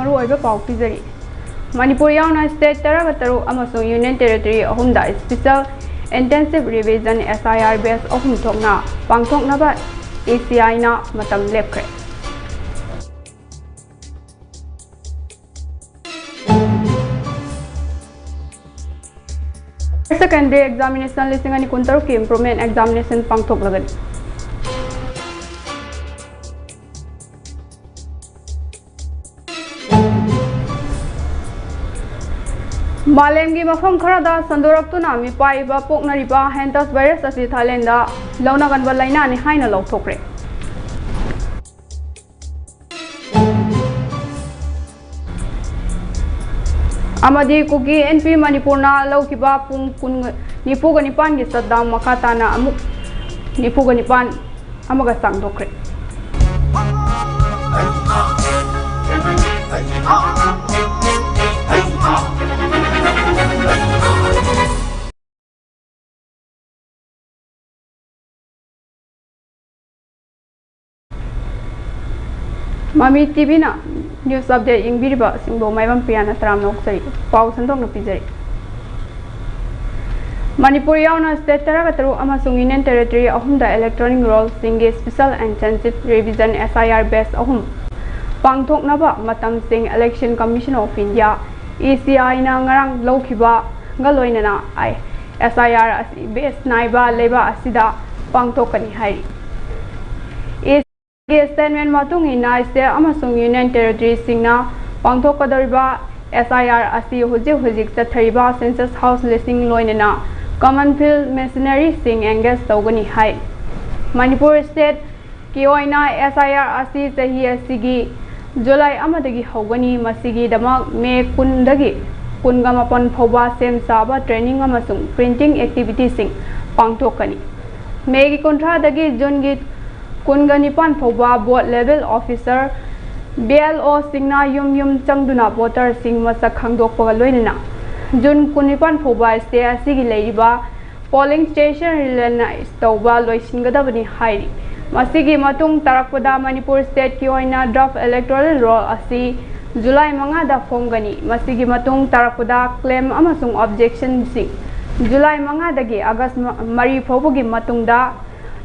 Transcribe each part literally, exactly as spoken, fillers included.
ꯃꯔꯨꯑꯣꯏꯕ ꯄꯥꯎ ꯄꯤꯖꯔꯤ꯫ ꯃꯅꯤꯄꯨꯔ ꯌꯥꯎꯅ state ꯇꯔꯥꯒ ꯇꯔꯨꯛ ꯑꯃꯁꯨꯡ Union Territory ꯑꯍꯨꯝꯗ special intensive revision S I R batch ꯑꯍꯨꯝ ꯊꯣꯛꯅ ꯄꯥꯡꯊꯣꯛꯅꯕ A C I ꯅ ꯃꯇꯝ ꯂꯦꯞꯈ꯭ꯔꯦ꯫ Secondary examination ꯂꯤꯁꯤꯡ ꯑꯅꯤ ꯀꯨꯟꯇꯔꯨꯛꯀꯤ improvement examination ꯄꯥꯡꯊꯣꯛꯂꯒꯅꯤ꯫ ꯃꯥꯂꯦꯝꯒꯤ ꯃꯐꯝ ꯈꯔꯗ ꯁꯟꯗꯣꯔꯛꯇꯨꯅ ꯃꯤꯄꯥꯏꯕ ꯄꯣꯛꯅꯔꯤꯕ Hantavirus ꯑꯁꯤ Thailand ꯗ ꯂꯧꯅꯒꯟꯕ ꯂꯥꯏꯅꯥꯅꯤ ꯍꯥꯏꯅ ꯂꯥꯎꯊꯣꯛꯈ꯭ꯔꯦ꯫ ꯑꯃꯗꯤ ꯀꯨꯀꯤ N P ꯃꯅꯤꯄꯨꯔꯅ ꯂꯧꯈꯤꯕ ꯄꯨꯡ ꯀꯨꯟ, ꯅꯤꯐꯨꯒ ꯅꯤꯄꯥꯟꯒꯤ shutdown ꯃꯈꯥ ꯇꯥꯅ ꯑꯃꯨꯛ ꯅꯤꯐꯨꯒ ꯅꯤꯄꯥꯟ ꯑꯃꯒ ꯁꯥꯡꯗꯣꯛꯈ꯭ꯔꯦ꯫ ꯃꯃꯤ T V ꯅ news update ꯌꯦꯡꯕꯤꯔꯤꯕꯁꯤꯡꯕꯨ ꯃꯥꯏꯕꯝ ꯄ꯭ꯔꯤꯌꯥꯅ ꯇꯔꯥꯝꯅ ꯑꯣꯛꯆꯔꯤ꯫ ꯄꯥꯎ ꯁꯟꯗꯣꯛꯅ ꯄꯤꯖꯔꯤ꯫ ꯃꯅꯤꯄꯨꯔ ꯌꯥꯎꯅ state ꯇꯔꯥꯒ ꯇꯔꯨꯛ ꯑꯃꯁꯨꯡ Union Territory ꯑꯍꯨꯝꯗ electoral roll ꯁꯤꯡꯒꯤ special intensive revision S I R batch ꯑꯍꯨꯝ ꯄꯥꯡꯊꯣꯛꯅꯕ ꯃꯇꯝꯁꯤꯡ Election Commission of India, E C I ꯅ ꯉꯔꯥꯡ ꯂꯧꯈꯤꯕꯒ ꯂꯣꯏꯅꯅ I-, S I R ꯑꯁꯤ batch ꯅꯥꯏꯕ ꯂꯩꯕꯥꯛ ꯑꯁꯤꯗ ꯄꯥꯡꯊꯣꯛꯀꯅꯤ ꯍꯥꯏꯔꯤ꯫ ꯒꯤ statement ꯃꯇꯨꯡ ꯏꯟꯅ, state ꯑꯃꯁꯨꯡ Union Territory ꯁꯤꯡꯅ ꯄꯥꯡꯊꯣꯛꯀꯗꯧꯔꯤꯕ S I R ꯑꯁꯤ ꯍꯧꯖꯤꯛ ꯍꯧꯖꯤꯛ ꯆꯠꯊꯔꯤꯕ Census House listing ꯂꯣꯏꯅꯅ common field machinery ꯁꯤꯡ engage ꯇꯧꯒꯅꯤ ꯍꯥꯏ꯫ ꯃꯅꯤꯄꯨꯔ state ꯀꯤ ꯑꯣꯏꯅ S I R ꯑꯁꯤ ꯆꯍꯤ ꯑꯁꯤꯒꯤ July ꯑꯃꯗꯒꯤ ꯍꯧꯒꯅꯤ꯫ ꯃꯁꯤꯒꯤꯗꯃꯛ May ꯀꯨꯟꯗꯒꯤ ꯀꯨꯟꯒ ꯃꯥꯄꯟ ꯐꯥꯎꯕ ꯁꯦꯝ ꯁꯥꯕ, training ꯑꯃꯁꯨꯡ printing activity ꯁꯤꯡ ꯄꯥꯡꯊꯣꯛꯀꯅꯤ꯫ May ꯒꯤ ꯀꯨꯟꯊ꯭ꯔꯥꯗꯒꯤ June ꯒꯤ ꯀꯨꯟꯒ ꯅꯤꯄꯥꯟ ꯐꯥꯎꯕ booth level officer, B L O ꯁꯤꯡꯅ ꯌꯨꯝ ꯌꯨꯝ ꯆꯪꯗꯨꯅ voter ꯁꯤꯡ ꯃꯁꯛ ꯈꯪꯗꯣꯛꯄꯒ ꯂꯣꯏꯅꯅ June ꯀꯨꯟꯅꯤꯄꯥꯟ ꯐꯥꯎꯕ state ꯑꯁꯤꯒꯤ ꯂꯩꯔꯤꯕ polling station rally ꯇꯧꯕ ꯂꯣꯏꯁꯤꯟꯒꯗꯕꯅꯤ ꯍꯥꯏꯔꯤ꯫ ꯃꯁꯤꯒꯤ ꯃꯇꯨꯡ ꯇꯥꯔꯛꯄꯗ ꯃꯅꯤꯄꯨꯔ state ꯀꯤ ꯑꯣꯏꯅ draft electoral roll ꯑꯁꯤ ꯖꯨꯂꯥꯏ ꯃꯉꯥꯗ ꯐꯣꯡꯒꯅꯤ꯫ ꯃꯁꯤꯒꯤ ꯃꯇꯨꯡ ꯇꯥꯔꯛꯄꯗ claim ꯑꯃꯁꯨꯡ objectionꯁꯤꯡ ꯖꯨꯂꯥꯏ ꯃꯉꯥꯗꯒꯤ ꯑꯥꯒꯁ ꯃ-, ꯃꯔꯤ ꯐꯥꯎꯕꯒꯤ ꯃꯇꯨꯡꯗ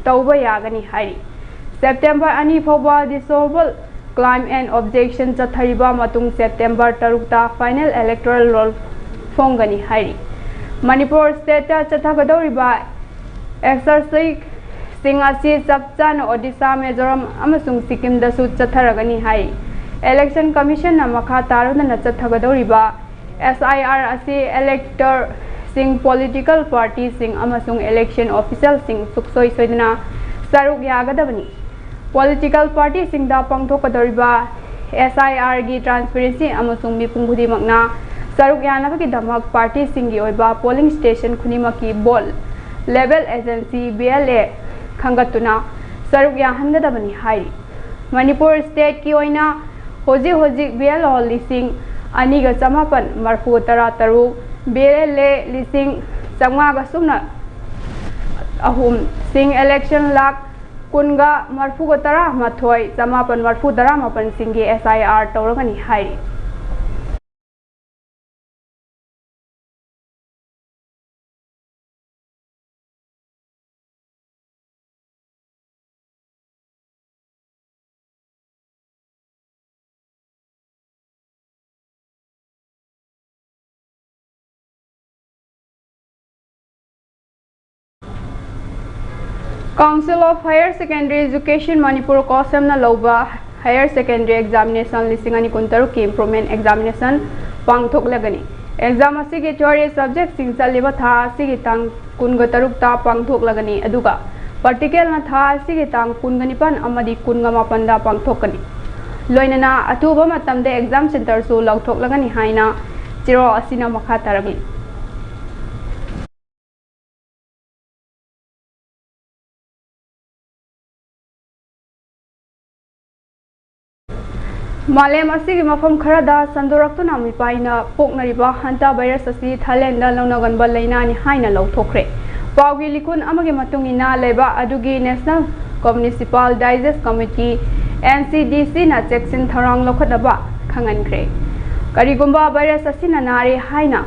ꯇꯧꯕ ꯌꯥꯒꯅꯤ ꯍꯥꯏꯔꯤ꯫ ꯁꯦꯞꯇꯦꯝꯕꯔ ꯑꯅꯤ ꯐꯥꯎꯕ dissolval claim and objection ꯆꯠꯊꯔꯤꯕ ꯃꯇꯨꯡ ꯁꯦꯞꯇꯦꯝꯕꯔ ꯇꯔꯨꯛꯇ final electoral roll ꯐꯣꯡꯒꯅꯤ ꯍꯥꯏꯔꯤ꯫ ꯃꯅꯤꯄꯨꯔ stateꯇ ꯆꯠꯊꯒꯗꯧꯔꯤꯕ exerciseꯁꯤꯡ ꯑꯁꯤ ꯆꯞ ꯆꯥꯅ ꯑꯣꯗꯤꯁꯥ, ꯃꯤꯖꯣꯔꯥꯝ ꯑꯃꯁꯨꯡ ꯁꯤꯛꯀꯤꯝꯗꯁꯨ ꯆꯠꯊꯔꯒꯅꯤ ꯍꯥꯏꯔꯤ꯫ Election Commissionꯅ ꯃꯈꯥ ꯇꯥꯔꯗꯨꯅ ꯆꯠꯊꯒꯗꯧꯔꯤꯕ SIR ꯑꯁꯤ electorꯁꯤꯡ, political partyꯁꯤꯡ ꯑꯃꯁꯨꯡ election officialꯁꯤꯡ ꯁꯨꯛꯁꯣꯏ ꯁꯣꯏꯗꯅ ꯁꯔꯨꯛ ꯌꯥꯒꯗꯕꯅꯤ꯫ Political partyꯁꯤꯡꯗ ꯄꯥꯡꯊꯣꯛꯀꯗꯧꯔꯤꯕ SIRꯒꯤ transparency ꯑꯃꯁꯨꯡ ꯃꯤꯄꯨꯝ ꯈꯨꯗꯤꯡꯃꯛꯅ ꯁꯔꯨꯛ ꯌꯥꯅꯕꯒꯤꯗꯃꯛ partyꯁꯤꯡꯒꯤ ꯑꯣꯏꯕ polling station ꯈꯨꯗꯤꯡꯃꯛꯀꯤ booth level agency, BLA, ꯈꯟꯒꯠꯇꯨꯅ ꯁꯔꯨꯛ ꯌꯥꯍꯟꯒꯗꯕꯅꯤ ꯍꯥꯏꯔꯤ꯫ ꯃꯅꯤꯄꯨꯔ stateꯀꯤ ꯑꯣꯏꯅ ꯍꯧꯖꯤꯛ ꯍꯧꯖꯤꯛ BLO ꯂꯤꯁꯤꯡ ꯑꯅꯤꯒ ꯆꯃꯥꯄꯟ ꯃꯔꯐꯨ ꯇꯔꯥ ꯇꯔꯨꯛ, BLA ꯂꯤꯁꯤꯡ ꯆꯥꯝꯃꯉꯥꯒ ꯁꯨꯞꯅ ꯑꯍꯨꯝ, ꯁꯤꯡ election ꯂꯥꯈ ꯀꯨꯟꯒ ꯃꯔꯐꯨꯒ ꯇꯔꯥ ꯃꯥꯊꯣꯏ, ꯆꯃꯥꯄꯟ ꯃꯔꯐꯨ ꯇꯔꯥ ꯃꯥꯄꯟꯁꯤꯡꯒꯤ SIR ꯇꯧꯔꯒꯅꯤ ꯍꯥꯏꯔꯤ꯫ Council of Higher Secondary Education Manipur, COHSEMꯅ ꯂꯧꯕ Higher Secondary Examination ꯂꯤꯁꯤꯡ ꯑꯅꯤ ꯀꯨꯟꯇꯔꯨꯛꯀꯤ improvement examination ꯄꯥꯡꯊꯣꯛꯂꯒꯅꯤ꯫ Exam ꯑꯁꯤꯒꯤ theory subjectꯁꯤꯡ ꯆꯠꯂꯤꯕ ꯊꯥ ꯑꯁꯤꯒꯤ ꯇꯥꯡ ꯀꯨꯟꯒ ꯇꯔꯨꯛꯇ ꯄꯥꯡꯊꯣꯛꯂꯒꯅꯤ, ꯑꯗꯨꯒ practicalꯅ ꯊꯥ ꯑꯁꯤꯒꯤ ꯇꯥꯡ ꯀꯨꯟꯒ ꯅꯤꯄꯥꯟ ꯑꯃꯗꯤ ꯀꯨꯟꯒ ꯃꯥꯄꯟꯗ ꯄꯥꯡꯊꯣꯛꯀꯅꯤ꯫ ꯂꯣꯏꯅꯅ ꯑꯊꯨꯕ ꯃꯇꯝꯗ exam centreꯁꯨ ꯂꯥꯎꯊꯣꯛꯂꯒꯅꯤ ꯍꯥꯏꯅ ꯆꯦꯔꯣꯜ ꯑꯁꯤꯅ ꯃꯈꯥ ꯇꯥꯔꯛꯂꯤ꯫ ꯃꯥꯂꯦꯝ ꯑꯁꯤꯒꯤ ꯃꯐꯝ ꯈꯔꯗ ꯁꯟꯗꯣꯔꯛꯇꯨꯅ ꯃꯤꯄꯥꯏꯅ ꯄꯣꯛꯅꯔꯤꯕ hantavirus ꯑꯁꯤ Thailandꯗ ꯂꯧꯅꯒꯟꯕ ꯂꯩꯅꯥꯅꯤ ꯍꯥꯏꯅ ꯂꯧꯊꯣꯛꯈ꯭ꯔꯦ꯫ ꯄꯥꯎꯒꯤ ꯂꯤꯈꯨꯟ ꯑꯃꯒꯤ ꯃꯇꯨꯡ ꯏꯟꯅ, ꯂꯩꯕꯥꯛ ꯑꯗꯨꯒꯤ National Communicable Disease Committee, NCDCꯅ ꯆꯦꯛꯁꯤꯟ ꯊꯧꯔꯥꯡ ꯂꯧꯈꯠꯅꯕ ꯈꯪꯍꯟꯈ꯭ꯔꯦ꯫ ꯀꯔꯤꯒꯨꯝꯕ ꯚꯥꯏꯔꯁ ꯑꯁꯤꯅ ꯅꯥꯔꯦ ꯍꯥꯏꯅ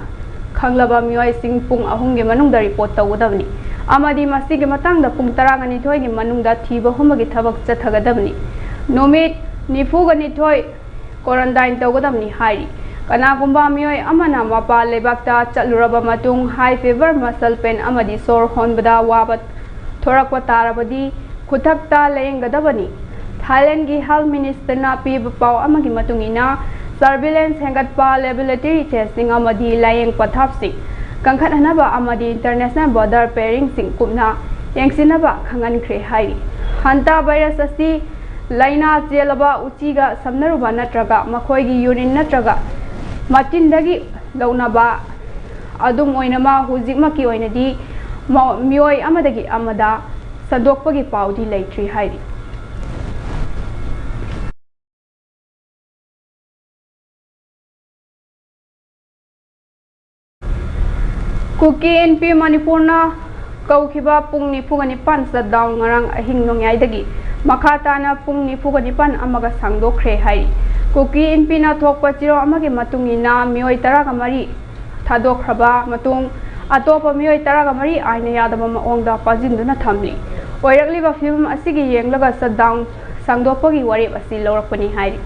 ꯈꯪꯂꯕ ꯃꯤꯑꯣꯏꯁꯤꯡ ꯄꯨꯡ ꯑꯍꯨꯝꯒꯤ ꯃꯅꯨꯡꯗ ꯔꯤꯄꯣꯔꯠ ꯇꯧꯒꯗꯕꯅꯤ ꯑꯃꯗꯤ ꯃꯁꯤꯒꯤ ꯃꯇꯥꯡꯗ ꯄꯨꯡ ꯇꯔꯥꯒ ꯅꯤꯊꯣꯏꯒꯤ ꯃꯅꯨꯡꯗ ꯊꯤꯕ ꯍꯨꯝꯕꯒꯤ ꯊꯕꯛ ꯆꯠꯊꯒꯗꯕꯅꯤ꯫ ꯅꯨꯃꯤꯠ ꯅꯤꯐꯨꯒ ꯅꯤꯊꯣꯏ ꯀ꯭ꯋꯥꯔꯟꯇꯥꯏꯟ ꯇꯧꯒꯗꯕꯅꯤ ꯍꯥꯏꯔꯤ꯫ ꯀꯅꯥꯒꯨꯝꯕ ꯃꯤꯑꯣꯏ ꯑꯃꯅ ꯃꯄꯥꯟ ꯂꯩꯕꯥꯛꯇ ꯆꯠꯂꯨꯔꯕ ꯃꯇꯨꯡ ꯍꯥꯏ ꯐꯤꯚꯔ, ꯃꯁꯜ ꯄꯦꯟ ꯑꯃꯗꯤ ꯁꯣꯔ ꯍꯣꯟꯕꯗ ꯋꯥꯕ ꯊꯣꯔꯛꯄ ꯇꯥꯔꯕꯗꯤ ꯈꯨꯗꯛꯇ ꯂꯥꯌꯦꯡꯒꯗꯕꯅꯤ꯫ ꯊꯥꯏꯂꯦꯟꯒꯤ ꯍꯦꯜꯊ ꯃꯤꯅꯤꯁꯇꯔꯅ ꯄꯤꯕ ꯄꯥꯎ ꯑꯃꯒꯤ ꯃꯇꯨꯡ ꯏꯟꯅ, ꯁꯔꯚꯤꯂꯦꯟꯁ ꯍꯦꯟꯒꯠꯄ, ꯂꯦꯕꯣꯔꯦꯇꯔꯤ ꯇꯦꯁꯇꯤꯡ ꯑꯃꯗꯤ ꯂꯥꯌꯦꯡ ꯄꯊꯥꯞꯁꯤꯡ ꯀꯟꯈꯠꯍꯟꯅꯕ ꯑꯃꯗꯤ ꯏꯟꯇꯔꯅꯦꯁꯅꯦꯜ ꯕꯣꯔꯗꯔ ꯄꯦꯔꯤꯡꯁꯤꯡ ꯀꯨꯞꯅ ꯌꯦꯡꯁꯤꯟꯅꯕ ꯈꯪꯍꯟꯈ꯭ꯔꯦ ꯍꯥꯏꯔꯤ꯫ ꯍꯟꯇꯥ ꯚꯥꯏꯔꯁ ꯑꯁꯤ ꯂꯥꯏꯅꯥ ꯆꯦꯜꯂꯕ ꯎꯆꯤꯒ ꯁꯝꯅꯔꯨꯕ ꯅꯠꯇ꯭ꯔꯒ ꯃꯈꯣꯏꯒꯤ ꯌꯨꯔꯤꯟ ꯅꯠꯇ꯭ꯔꯒ ꯃꯆꯤꯟꯗꯒꯤ ꯂꯧꯅꯕ ꯑꯗꯨꯝ ꯑꯣꯏꯅꯃꯛ, ꯍꯧꯖꯤꯛꯃꯛꯀꯤ ꯑꯣꯏꯅꯗꯤ ꯃ-, ꯃꯤꯑꯣꯏ ꯑꯃꯗꯒꯤ ꯑꯃꯗ ꯁꯟꯗꯣꯛꯄꯒꯤ ꯄꯥꯎꯗꯤ ꯂꯩꯇ꯭ꯔꯤ ꯍꯥꯏꯔꯤ꯫ ꯀꯨꯀꯤ ꯏꯟꯄꯤ ꯃꯅꯤꯄꯨꯔꯅ ꯀꯧꯈꯤꯕ ꯄꯨꯡ ꯅꯤꯐꯨꯒ ꯅꯤꯄꯥꯟ ꯁꯠꯗꯥꯎꯟ ꯉꯔꯥꯡ ꯑꯍꯤꯡ ꯅꯣꯡꯌꯥꯏꯗꯒꯤ ꯃꯈꯥ ꯇꯥꯅ ꯄꯨꯡ ꯅꯤꯐꯨꯒ ꯅꯤꯄꯥꯟ ꯑꯃꯒ ꯁꯥꯡꯗꯣꯛꯈ꯭ꯔꯦ ꯍꯥꯏꯔꯤ꯫ ꯀꯨꯀꯤ ꯏꯟꯄꯤꯅ ꯊꯣꯛꯄ ꯆꯦꯔꯣꯜ ꯑꯃꯒꯤ ꯃꯇꯨꯡ ꯏꯟꯅ, ꯃꯤꯑꯣꯏ ꯇꯔꯥꯒ ꯃꯔꯤ ꯊꯥꯗꯣꯛꯈ꯭ꯔꯕ ꯃꯇꯨꯡ, ꯑꯇꯣꯞꯄ ꯃꯤꯑꯣꯏ ꯇꯔꯥꯒ ꯃꯔꯤ ꯑꯥꯏꯟꯅ ꯌꯥꯗꯕ ꯃꯑꯣꯡꯗ ꯐꯥꯖꯤꯟꯗꯨꯅ ꯊꯝꯂꯤ꯫ ꯑꯣꯏꯔꯛꯂꯤꯕ ꯐꯤꯕꯝ ꯑꯁꯤꯒꯤ ꯌꯦꯡꯂꯒ ꯁꯠꯗꯥꯎꯟ ꯁꯥꯡꯗꯣꯛꯄꯒꯤ ꯋꯥꯔꯦꯞ ꯑꯁꯤ ꯂꯧꯔꯛꯄꯅꯤ ꯍꯥꯏꯔꯤ꯫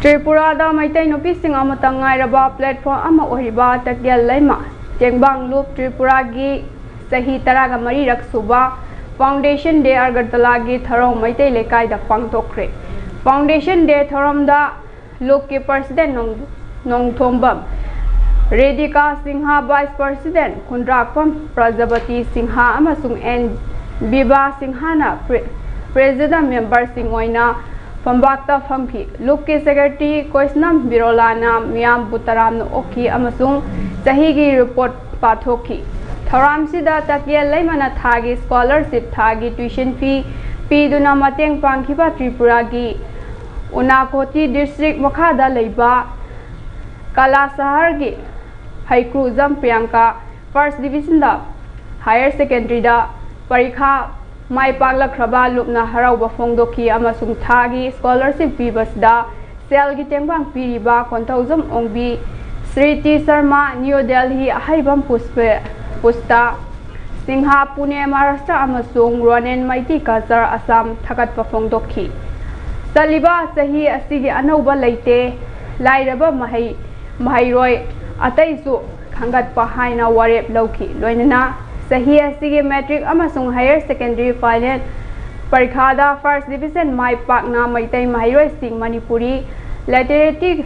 ꯇ꯭ꯔꯤꯄꯨꯔꯥꯗ ꯃꯩꯇꯩ ꯅꯨꯄꯤꯁꯤꯡ ꯑꯃꯇ ꯉꯥꯏꯔꯕ ꯄ꯭ꯂꯦꯠꯐꯣꯝ ꯑꯃ ꯑꯣꯏꯔꯤꯕ ꯇꯛꯌꯦꯜ ꯂꯩꯃ ꯇꯦꯡꯕꯥꯡ ꯂꯨꯞ ꯇ꯭ꯔꯤꯄꯨꯔꯥꯒꯤ ꯆꯍꯤ ꯇꯔꯥꯒ ꯃꯔꯤꯔꯛ ꯁꯨꯕ ꯐꯥꯎꯟꯗꯦꯁꯟ ꯗꯦ ꯑꯒꯔꯇꯂꯥꯒꯤ ꯊꯧꯔꯝ ꯃꯩꯇꯩ ꯂꯩꯀꯥꯏꯗ ꯄꯥꯡꯊꯣꯛꯈ꯭ꯔꯦ꯫ ꯐꯥꯎꯟꯗꯦꯁꯟ ꯗꯦ ꯊꯧꯔꯝꯗ ꯂꯨꯞꯀꯤ ꯄ꯭ꯔꯁꯤꯗꯦꯟ ꯅꯣꯡ-, ꯅꯣꯡꯊꯣꯝꯕꯝ ꯔꯦꯗꯤꯀꯥ ꯁꯤꯡꯍ, ꯚꯥꯏꯁ ꯄ꯭ꯔꯁꯤꯗꯦꯟ ꯈꯨꯟꯗ꯭ꯔꯥꯛꯄꯝ ꯄ꯭ꯔꯖꯥꯄꯇꯤ ꯁꯤꯡꯍ ꯑꯃꯁꯨꯡ ꯑꯦꯟ ꯕꯤꯕꯥ ꯁꯤꯡꯍꯅ ꯄ꯭ꯔꯦ-, ꯄ꯭ꯔꯦꯖꯤꯗꯦꯟ ꯃꯦꯝꯕꯔꯁꯤꯡ ꯑꯣꯏꯅ ꯐꯝꯕꯥꯛꯇ ꯐꯝꯈꯤ꯫ ꯂꯨꯞꯀꯤ ꯁꯦꯀ꯭ꯔꯦꯇꯔꯤ ꯀꯣꯏꯁꯅꯝ ꯕꯤꯔꯣꯂꯥꯅ ꯃꯤꯌꯥꯝꯕꯨ ꯇꯔꯥꯝꯅ ꯑꯣꯛꯈꯤ ꯑꯃꯁꯨꯡ ꯆꯍꯤꯒꯤ ꯔꯤꯄꯣꯔꯠ ꯄꯥꯊꯣꯛꯈꯤ꯫ ꯊꯧꯔꯝꯁꯤꯗ ꯇꯛꯌꯦꯜ ꯂꯩꯃꯅ ꯊꯥꯒꯤ ꯁ꯭ꯀꯣꯂꯔꯁꯤꯞ, ꯊꯥꯒꯤ ꯇ꯭ꯌꯨꯁꯟ ꯐꯤ ꯄꯤꯗꯨꯅ ꯃꯇꯦꯡ ꯄꯥꯡꯈꯤꯕ ꯇ꯭ꯔꯤꯄꯨꯔꯥꯒꯤ ꯎꯅꯥꯀꯣꯇꯤ ꯗꯤꯁꯇ꯭ꯔꯤꯛ ꯃꯈꯥꯗ ꯂꯩꯕ ꯀꯂꯥꯁꯍꯔꯒꯤ ꯍꯩꯀ꯭ꯔꯨꯖꯝ ꯄ꯭ꯔꯤꯌꯥꯡꯀꯥ ꯐꯥꯔꯁ ꯗꯤꯕꯤꯖꯟꯗ Higher Secondary ꯗ ꯄꯔꯤꯈꯥ ꯃꯥꯏ ꯄꯥꯛꯂꯛꯈ꯭ꯔꯕ ꯂꯨꯞꯅ ꯍꯔꯥꯎꯕ ꯐꯣꯡꯗꯣꯛꯈꯤ ꯑꯃꯁꯨꯡ ꯊꯥꯒꯤ scholarship ꯄꯤꯕꯁꯤꯗ ꯁꯦꯜꯒꯤ ꯇꯦꯡꯕꯥꯡ ꯄꯤꯔꯤꯕ ꯀꯣꯟꯊꯧꯖꯝ ꯑꯣꯡꯕꯤ ꯁ꯭ꯔꯤ ꯇꯤ ꯁꯔꯃ, ꯅ꯭ꯌꯨ ꯗꯦꯜꯍꯤ, ꯑꯍꯩꯕꯝ ꯄꯨꯁꯄ, ꯄꯨꯁꯇ ꯁꯤꯡꯍ, ꯄꯨꯅꯦ, ꯃꯍꯥꯔꯥꯁꯇ꯭ꯔ, ꯑꯃꯁꯨꯡ ꯔꯣꯅꯦꯟ ꯃꯩꯇꯤ ꯀꯜꯆꯔ, ꯑꯁꯥꯝ, ꯊꯥꯒꯠꯄ ꯐꯣꯡꯗꯣꯛꯈꯤ꯫ ꯆꯠꯂꯤꯕ ꯆꯍꯤ ꯑꯁꯤꯒꯤ ꯑꯅꯧꯕ ꯂꯩꯇꯦ, ꯂꯥꯏꯔꯕ ꯃꯍꯩ, ꯃꯍꯩꯔꯣꯏ ꯑꯇꯩꯁꯨ ꯈꯟꯒꯠꯄ ꯍꯥꯏꯅ ꯋꯥꯔꯦꯞ ꯂꯧꯈꯤ꯫ ꯂꯣꯏꯅꯅ ꯆꯍꯤ ꯑꯁꯤꯒꯤ matric ꯑꯃꯁꯨꯡ higher secondary final ꯄꯔꯤꯈꯥꯗ first division ꯃꯥꯏ ꯄꯥꯛꯅ Meitei ꯃꯍꯩꯔꯣꯏꯁꯤꯡ Manipuri literature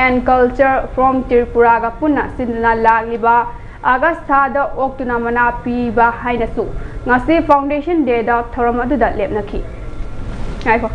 and culture from ꯇ꯭ꯔꯤꯄꯨꯔꯥꯒ ꯄꯨꯟꯅ ꯁꯤꯟꯗꯨꯅ ꯂꯥꯛꯂꯤꯕ ꯑꯥꯒꯁ ꯊꯥꯗ ꯑꯣꯛꯇꯨꯅ ꯃꯅꯥ ꯄꯤꯕ ꯍꯥꯏꯅꯁꯨ ꯉꯁꯤ Foundation Day ꯗ ꯊꯧꯔꯝ ꯑꯗꯨꯗ ꯂꯦꯞꯅꯈꯤ꯫ ꯉꯥꯏꯈꯣ꯫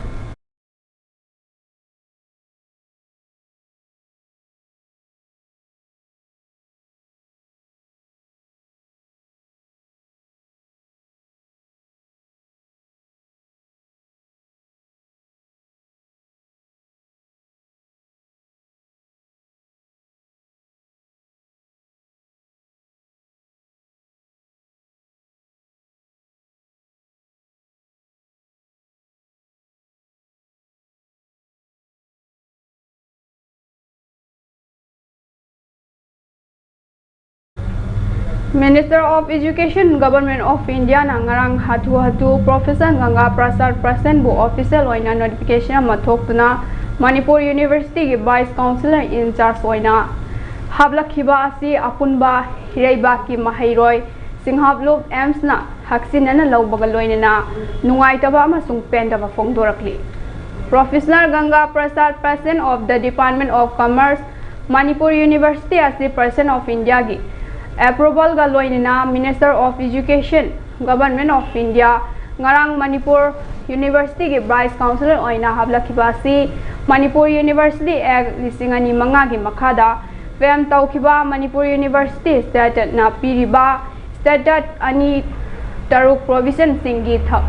Minister of Education, Government of India ꯅ ꯉꯔꯥꯡ ꯍꯥꯊꯨ ꯍꯥꯊꯨ Professor ꯒꯪꯒꯥ ꯄ꯭ꯔꯁꯥꯗ ꯄ꯭ꯔꯁꯦꯟꯕꯨ official ꯑꯣꯏꯅ notification ꯑꯃ ꯊꯣꯛꯇꯨꯅ ꯃꯅꯤꯄꯨꯔ University ꯒꯤ Vice Chancellor in charge ꯑꯣꯏꯅ ꯍꯥꯞꯂꯛꯈꯤꯕ ꯑꯁꯤ ꯑꯄꯨꯟꯕ ꯏꯔꯩꯕꯥꯛꯀꯤ ꯃꯍꯩꯔꯣꯏ ꯁꯤꯡꯍꯥꯞꯂꯨꯞ ꯑꯦꯝꯁꯅ ꯍꯛꯆꯤꯟꯅꯅ ꯂꯧꯕꯒ ꯂꯣꯏꯅꯅ ꯅꯨꯡꯉꯥꯏꯇꯕ ꯑꯃꯁꯨꯡ ꯄꯦꯟꯗꯕ ꯐꯣꯡꯗꯣꯔꯛꯂꯤ꯫ Professor ꯒꯪꯒꯥ ꯄ꯭ꯔꯁꯥꯗ, President of the Department of Commerce, Manipur University ꯑꯁꯤ President of India ꯒꯤ approval ꯒ ꯂꯣꯏꯅꯅ Minister of Education, Government of India ꯉꯔꯥꯡ ꯃꯅꯤꯄꯨꯔ University ꯒꯤ Vice Chancellor ꯑꯣꯏꯅ ꯍꯥꯞꯂꯛꯈꯤꯕ ꯑꯁꯤ ꯃꯅꯤꯄꯨꯔ University Act ꯂꯤꯁꯤꯡ ꯑꯅꯤ ꯃꯉꯥꯒꯤ ꯃꯈꯥꯗ frame ꯇꯧꯈꯤꯕ ꯃꯅꯤꯄꯨꯔ University Statute ꯅ ꯄꯤꯔꯤꯕ Statute ꯑꯅꯤ ꯇꯔꯨꯛ provision ꯁꯤꯡꯒꯤ ꯊ-,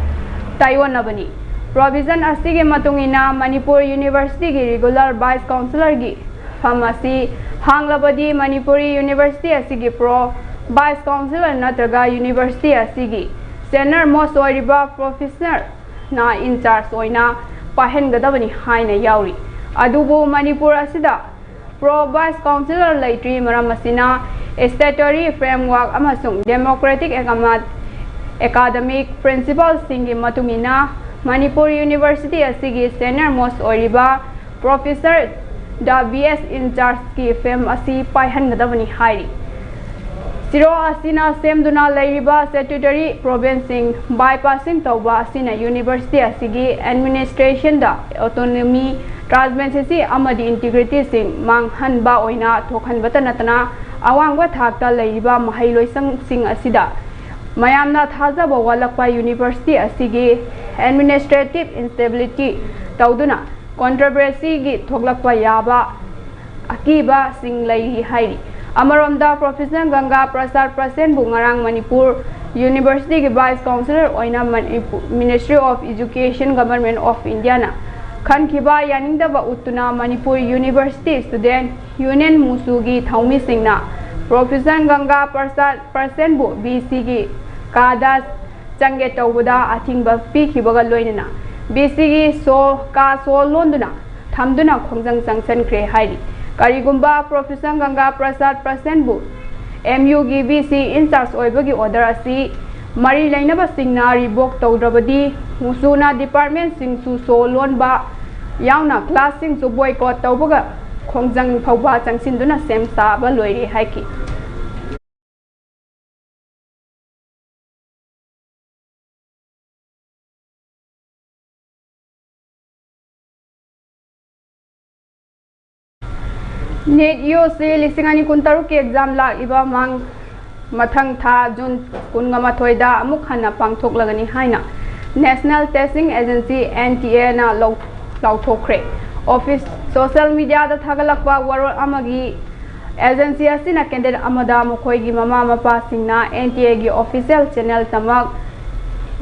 ꯇꯥꯏꯑꯣꯟꯅꯕꯅꯤ꯫ Provision ꯑꯁꯤꯒꯤ ꯃꯇꯨꯡ ꯏꯟꯅ ꯃꯅꯤꯄꯨꯔ University ꯒꯤ regular Vice Chancellor ꯒꯤ ꯐꯝ ꯑꯁꯤ ꯍꯥꯡꯂꯕꯗꯤ ꯃꯅꯤꯄꯨꯔꯤ University ꯑꯁꯤꯒꯤ pro-, Vice Chancellor ꯅꯠꯇ꯭ꯔꯒ university ꯑꯁꯤꯒꯤ senior most ꯑꯣꯏꯔꯤꯕ professor ꯅ in charge ꯑꯣꯏꯅ ꯄꯥꯏꯍꯟꯒꯗꯕꯅꯤ ꯍꯥꯏꯅ ꯌꯥꯎꯔꯤ꯫ ꯑꯗꯨꯕꯨ ꯃꯅꯤꯄꯨꯔ ꯑꯁꯤꯗ pro vice chancellor ꯂꯩꯇ꯭ꯔꯤ꯫ ꯃꯔꯝ ꯑꯁꯤꯅ statutory framework ꯑꯃꯁꯨꯡ democratic academic principle ꯁꯤꯡꯒꯤ ꯃꯇꯨꯡ ꯏꯟꯅ ꯃꯅꯤꯄꯨꯔ university ꯑꯁꯤꯒꯤ senior most ꯑꯣꯏꯔꯤꯕ professor the B S in charge ꯀꯤ ꯐꯦꯝ ꯑꯁꯤ ꯄꯥꯏꯍꯟꯒꯗꯕꯅꯤ ꯍꯥꯏꯔꯤ꯫ ꯁꯤꯔꯣ ꯑꯁꯤꯅ ꯁꯦꯝꯗꯨꯅ ꯂꯩꯔꯤꯕ statutory province ꯁꯤꯡ bypassing ꯇꯧꯕ ꯑꯁꯤꯅ university ꯑꯁꯤꯒꯤ administration ꯗ autonomy, transparency ꯑꯃꯗꯤ integrity ꯁꯤꯡ ꯃꯥꯡꯍꯟꯕ ꯑꯣꯏꯅ ꯊꯣꯛꯍꯟꯕꯇ ꯅꯠꯇꯅ ꯑꯋꯥꯡꯕ ꯊꯥꯛꯇ ꯂꯩꯔꯤꯕ ꯃꯍꯩꯂꯣꯏꯁꯪꯁꯤꯡ ꯑꯁꯤꯗ ꯃꯌꯥꯝꯅ ꯊꯥꯖꯕ ꯋꯥꯠꯂꯛꯄ university ꯑꯁꯤꯒꯤ administrative instability ꯇꯧꯗꯨꯅ controversy ꯒꯤ ꯊꯣꯛꯂꯛꯄ ꯌꯥꯕ ꯑꯀꯤꯕꯁꯤꯡ ꯂꯩꯔꯤ ꯍꯥꯏꯔꯤ꯫ ꯑꯃꯔꯣꯝꯗ professor ꯒꯪꯒꯥ ꯄ꯭ꯔꯁꯥꯗ ꯄ꯭ꯔꯁꯦꯟꯕꯨ ꯉꯔꯥꯡ ꯃꯅꯤꯄꯨꯔ university ꯒꯤ vice chancellor ꯑꯣꯏꯅ Manipur Ministry of Education, Government of India ꯅ ꯈꯟꯈꯤꯕ ꯌꯥꯅꯤꯡꯗꯕ ꯎꯠꯇꯨꯅ Manipur university student union ꯃꯨꯁꯨꯒꯤ ꯊꯧꯃꯤꯁꯤꯡꯅ professor ꯒꯪꯒꯥ ꯄ꯭ꯔꯁꯥꯗ ꯄ꯭ꯔꯁꯦꯟꯕꯨ ꯕꯤ ꯁꯤ ꯒꯤ ꯀꯥꯗ ꯆꯪꯒꯦ ꯇꯧꯕꯗ ꯑꯊꯤꯡꯕ ꯄꯤꯈꯤꯕꯒ ꯂꯣꯏꯅꯅ ꯕꯤ ꯁꯤ ꯒꯤ ꯁꯣ ꯀꯥ ꯁꯣ ꯂꯣꯟꯗꯨꯅ ꯊꯝꯗꯨꯅ ꯈꯣꯡꯖꯪ ꯆꯪꯁꯤꯟꯈ꯭ꯔꯦ ꯍꯥꯏꯔꯤ꯫ ꯀꯔꯤꯒꯨꯝꯕ professor ꯒꯪꯒꯥ ꯄ꯭ꯔꯁꯥꯗ ꯄ꯭ꯔꯁꯦꯟꯕꯨ ꯑꯦꯝ ꯌꯨ ꯒꯤ ꯕꯤ ꯁꯤ in charge ꯑꯣꯏꯕꯒꯤ order ꯑꯁꯤ ꯃꯔꯤ ꯂꯩꯅꯕꯁꯤꯡꯅ revoke ꯇꯧꯗ꯭ꯔꯕꯗꯤ ꯃꯨꯁꯨꯅ department ꯁꯤꯡꯁꯨ ꯁꯣ ꯂꯣꯟꯕ ꯌꯥꯎꯅ class ꯁꯤꯡꯁꯨ boycott ꯇꯧꯕꯒ ꯈꯣꯡꯖꯪ ꯐꯥꯎꯕ ꯆꯪꯁꯤꯟꯗꯨꯅ ꯁꯦꯝ ꯁꯥꯕ ꯂꯣꯏꯔꯦ ꯍꯥꯏꯈꯤ꯫ ꯅꯦꯠ ꯌꯨ ꯁꯤ ꯂꯤꯁꯤꯡ ꯑꯅꯤ ꯀꯨꯟꯇꯔꯨꯛꯀꯤ exam ꯂꯥꯛꯂꯤꯕ ꯃꯥꯡ ꯃꯊꯪ ꯊꯥ ꯖꯨꯟ ꯀꯨꯟꯃꯥꯊꯣꯏꯗ ꯑꯃꯨꯛ ꯍꯟꯅ ꯄꯥꯡꯊꯣꯛꯂꯒꯅꯤ ꯍꯥꯏꯅ National Testing Agency, N T A ꯅ ꯂꯧ-, ꯂꯥꯎꯊꯣꯛꯈ꯭ꯔꯦ꯫ Office, social media ꯗ ꯊꯥꯒꯠꯂꯛꯄ ꯋꯥꯔꯣꯜ ꯑꯃꯒꯤ agency ꯑꯁꯤꯅ candidate ꯑꯃꯗ ꯃꯈꯣꯏꯒꯤ ꯃꯃꯥ ꯃꯄꯥꯁꯤꯡꯅ N T A ꯒꯤ official channel ꯇꯃꯛ